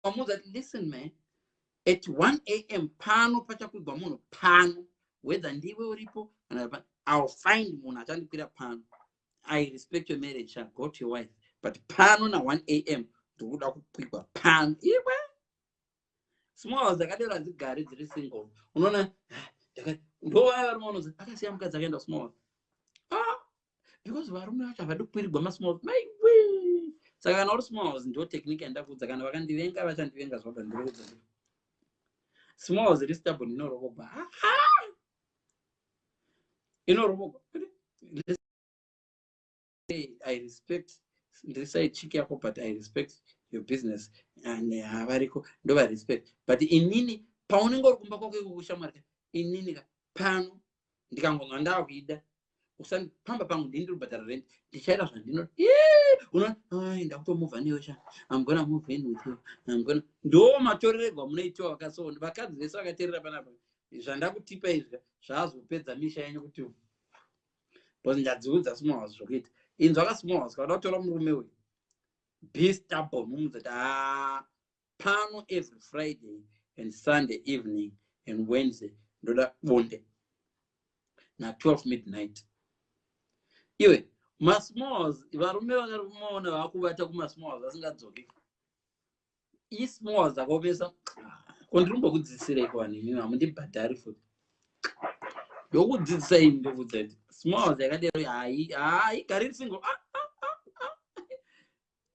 Ukamuudza kuti, "Listen man, at 1 a.m. pano pachakwigwa munhu pano, whether ndiwe uripo kana I'll find munhu achandikwira pano. I respect your marriage, go to your wife, but pano na1 a.m. ndikuda kukwigwa pano." Iwe, small house dzakadero hadzigari dziri single. Unoona ndo vaya varume vanozi akasiya mukadzi akaenda small house. Ah, because varume vacho havadi kukwirigwa masmall house, maiwe. Saka kana uri small house, ndo technique yandakuudza. Kana vakandivenga, vachandivenga zvabva. Ndirikudza, small house iri stubborn inorovogwa, inorovogwa. I respect, ndiri side chick yako, but I respect your business and havariko ndovarespect, but inini paunenge uri kumba kwako iko kushamwari, inini ka pano ndikangonzwa ndakuida, pamba pangu ndini ndiri kubhadhara rent, ndichaita zvandinoda. Uno ndakutomuvha newe sha, I'm gonna move in with you, I'm gonna. Ndo matorererwa munoitiwa. Vakaso vakadzi vese vakateerera panapa, zvandakutipa izvi zvazopedza misha yenyu kuti because ndadziudza small house zvokuita. Inzwa ka, small house, kauda kutora murume uyu, be stubborn. Mumudza kuti, "Ha, pano every Friday and Sunday evening and Wednesday ndoda bonde na12 midnight." Iwe, masmalls, varume vakamuona vakuvata kumasmalls vasingadzoki. Ismalls akaomesa ko. Ndiri kumbokudzidzisirei vanhu imimi hamundibhadhari futi. Ndokudzidzisai, ndokudza kuti smalls yakadero haigariri single. Ah, ah, ah,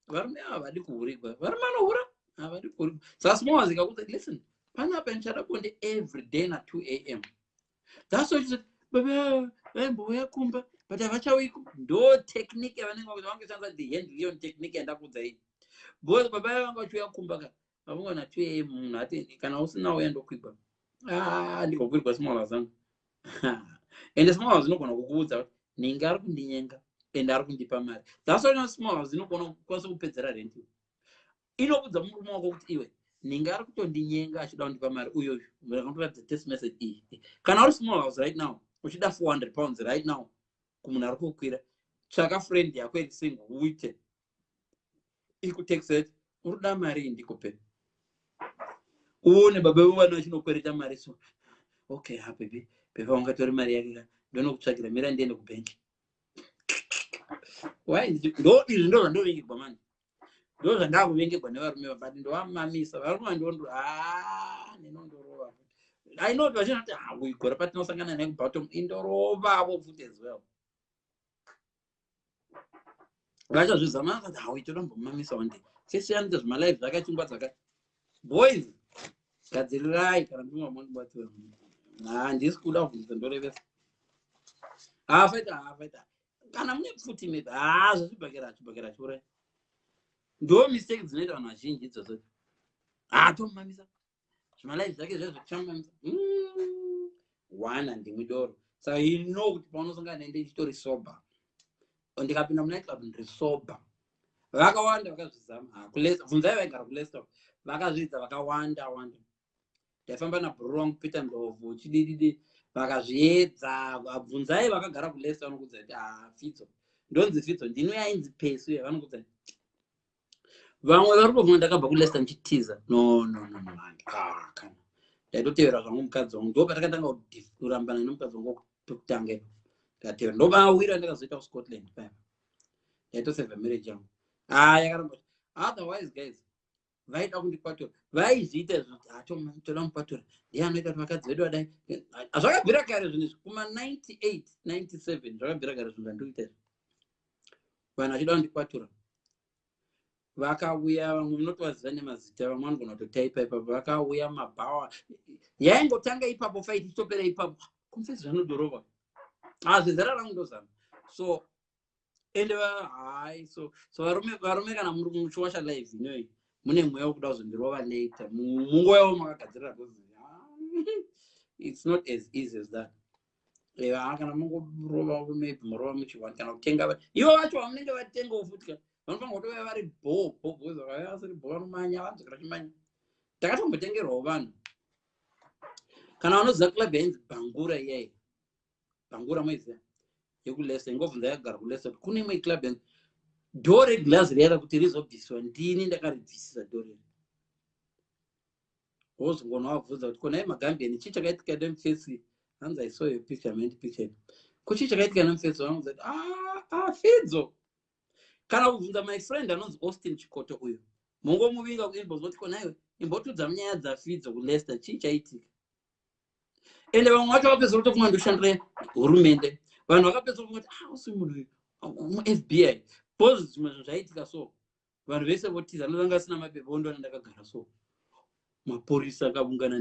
varume ava havadi kuhurigwa. Varume vanohura havadi kuhurigwa. Saka smalls ikakudza, "Listen, panapa ndichada bonde every day na2 a.m." That's what she said. Baba vaimbouya kumba, but havachauyi. Ndo technique yavanenge vakuti vangeshandisa, the hand leon technique yandakudza iyi, because baba vanga vachiuya kumba ka, vavonga na2 a.m. Munhu ati, "Kana usina uya, ndokwigwa." Ah, ndigokwirwa small house angu. Ende small house inogona kukuudza kuti ninge ari kundinyenga ende ari kundipa mari. That's why small house inogona kukwanisa kupedzera rent. Inoudza murume wako kuti, "Iwe, ninge ari kutondinyenga achida kundipa mari uyoyu." Ndakamuratidza text message iyi. Kana uri small house right now, uchida £400 right now kumunhu ari kukwira, tsvaka friend yako iri single, uite ikutexet, "Uri kuda mari iyi, ndikupe." Uone baba vevana vachinokwereta mari. So, okay, ha, baby, beba ungatori mari yake ka, ndonokutsvakira, mira ndiende kubhenki. Why? Ndo izvi ndo zvandovengegwa manje, ndo zvandakuvengegwa nevarume, but ndovamamisa varume vandondo. Ha, nenondorova. I know kuti vachinoti, "Ha, uyu gore patinosangana naye kubottom indorovavo futi as well." Vachazvizama vakati, "Ha, uyu todombomamisa one day." Sesiyanoita zvimalive zvakachingwa dzaka. Boys, gadzirirai kana ndingamondibatsira. Handisi kuda kubvunza, ndorevesa. Ha, faita, ha, faita. Kana mune pfuti maybe. Ha, zvechibhakera, chibhakera chiurai. Ndo mistake dzinoita vanhu vazhinji idzodzo. Ha, tomumamisa zvimalive zvake zvezvo, tichamumamisa. One, handimwi doro, saka you know kuti paunosangana nende ichitori sober, ndikapinda munightclub ndiri sober. Vakawanda vakazvizama. Bvunzai vaigara kuLeicester, vakazviidza vakawanda wanda. Ndaifamba nabhururu wangu Peter Ndlovu, chidididi, vakazviedza. Bvunzai vakagara kuLeicester, vanokudza kuti, "Ha, Fidzo." Ndonzi Fidzo, ndino yainzi Pesu, yavanokudza. Vamwe vari kubvunza, ndakabva kuLeicester ndichitiza? No, no, no, no, ah, kana ndaitotevera zvangu mukadzi wangu. Ndo patakatanga kurambana nemukadzi wangu pekutanga ipo, ndikatevera, ndobawira ndakazoita kuScotland paya. Ndaitosevha marriage yangu. Ah, yakaramba. Otherwise, guys, vaida kundikwatura, vaizviita izvo kuti toda mukwatura, ndiye anoita kuti vakadzi vedu vadai. Zvakabvira kare zvinhu izvi, kuma98 97, zvakabvira kare zvinhu zvandikuita izvi. Vanhu vachida kundikwatura vakauya, vamwe munotovaziva nemazita, vamwe vanogona kutotaipa ipapo. Vakauya mabhawa, yaingotanga ipapo, fight ichitopera ipapo. Confess, zvanodorova hazvezera rangu, ndozama. So ende hai, so varume, kana muri muchiwasha live inoyi, mune mweya wekuda kuzondirova later, munguva makagadzirira, because it's not as easy as that. Kana mungorova, maybe murova muchiwani kana kutenga ivo vacho vamunenge vatengawo futi ka, vanofanira kutouya vari bho bho, because vakauya vasiri bho vanomanya, vanzokera chimanya. Takatombotengerwawo vanhu. Kana vanoziva club yainzi Bhangura iyai, Bhangura moiziva yekuLeicester, ingobvunza yakagara kuLeicester kuti kune imwe club yanzi door reglass riya kuti rizobviswa, ndini ndakaribvisisa door reri. Wozongona wabvunza kuti, "Konai maGambian, chii chakaitika nemufesi?" Hanzi, "I saw your picture, man, picture. Ko chii chakaitika nemufesi?" Vanonza kuti, "Ah, ah, Fidzo." Kana kubvunza my friend anonzi Austin Chikoto uyu, mongomuvinga kuinbox kuti, "Konaiwe, imbotudza munyaya dzaFidzo kuLeicester, chii chaitika?" Ende vamwe vacho vakapedzisira kutofunga ndoshandira hurumende. Vanhu vakapedzisira kufunga kuti, "Ah, usi munhu muFBI," because zvimwe zvinhu zvaitika. So vanhu vese votiza, ndovanga asina mapepa, ondona ndakagara. So mapurisa akaungana.